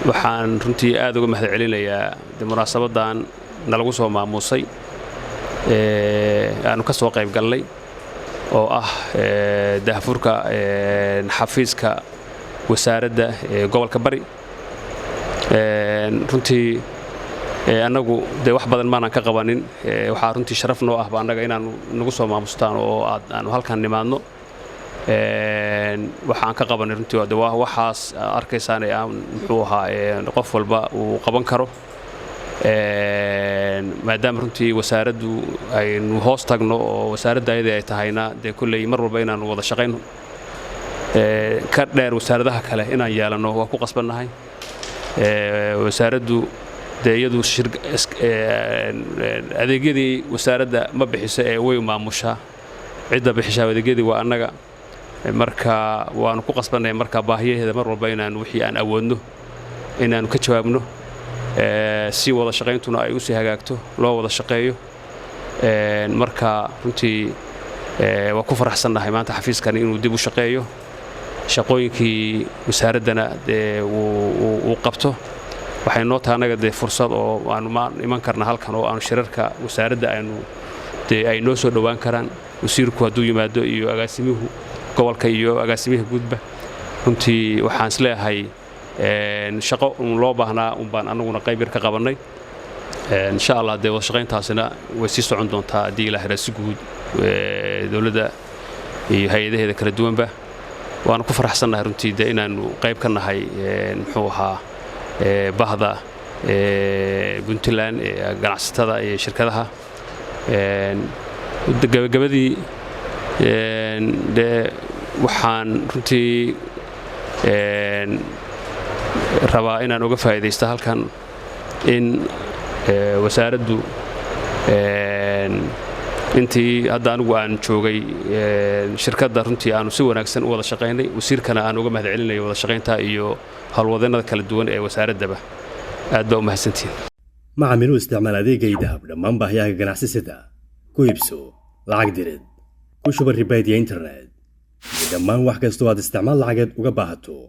Waxaan runtii aad uga mahad celinayaa munaasabaddan nalagu soo maamuusay, aanu ka soo qayb galnay, oo ah daahfurka xafiiska wasaaradda ee gobolka Bari. Runtii annagu dee wax badan maanan ka qabanin. Waxaa runtii sharaf noo ahba annaga inaanu nagu soo maamustaan oo aad aanu halkan nimaadno. Waxaan ka qabanay runtii de waxaas arkaysaan ee aan muxuu ahaa qof walba uu qaban karo, maadaama runtii wasaaraddu aynu hoos tagno oo wasaaradda ayadii ay tahayna dee kolley mar walba inaanu wada shaqayn ka dheer wasaaradaha kale inaan yeelanno waa ku qasbannahay. Wasaaraddu dee iyadu adeegyadii wasaaradda ma bixiso ee way maamushaa. Cidda bixishaa adeegyadii waa annaga. Marka waanu ku qasbannahay marka baahiyaheeda mar walba inaanu wixii aan awoodno inaanu ka jawaabno, si wada shaqayntuna ay usii hagaagto, loo wada shaqeeyo. Marka runtii waa ku faraxsannahay maanta xafiiskani inuu dib u shaqeeyo, shaqooyinkii wasaaraddana dee uu qabto. Waxay noo tahay annaga dee fursad oo aanu ma iman karna halkan oo aanu shirarka wasaaradda aynu dee ay noo soo dhowaan karaan, wasiirku hadduu yimaado iyo agaasimuhu gobolka iyo agaasimiha guudba. Runtii waxaan isleeyahay shaqo un loo baahnaa un baan annaguna qayb yar ka qabannay. Insha Allah dee wada shaqayntaasina way sii socon doontaa haddii Ilaah si guud dowladda iyo hay-adaheeda kala duwanba. Waanu ku faraxsannahay runtii dee inaannu qayb ka nahay muxuu ahaa bahda Puntland ee ganacsatada iyo shirkadaha. Gabagabadii dee waxaan runtii rabaa inaan uga faa'iidaysto halkan in wasaaraddu intii hadda anigu aan joogay shirkadda runtii aanu si wanaagsan u wada shaqaynay, wasiirkana aan uga mahad celinayo wada shaqaynta iyo howlwadeennada kala duwan ee wasaaraddaba. Aad baa u mahadsantihiin. Macamiil, u isticmaal adeegga eDahab dhammaan baahiyaha ganacsi, sida ku iibso, lacag dirid, ku shuba prepaid iyo internet, iyo dhammaan wax kastoo aad isticmaal lacageed uga baahato.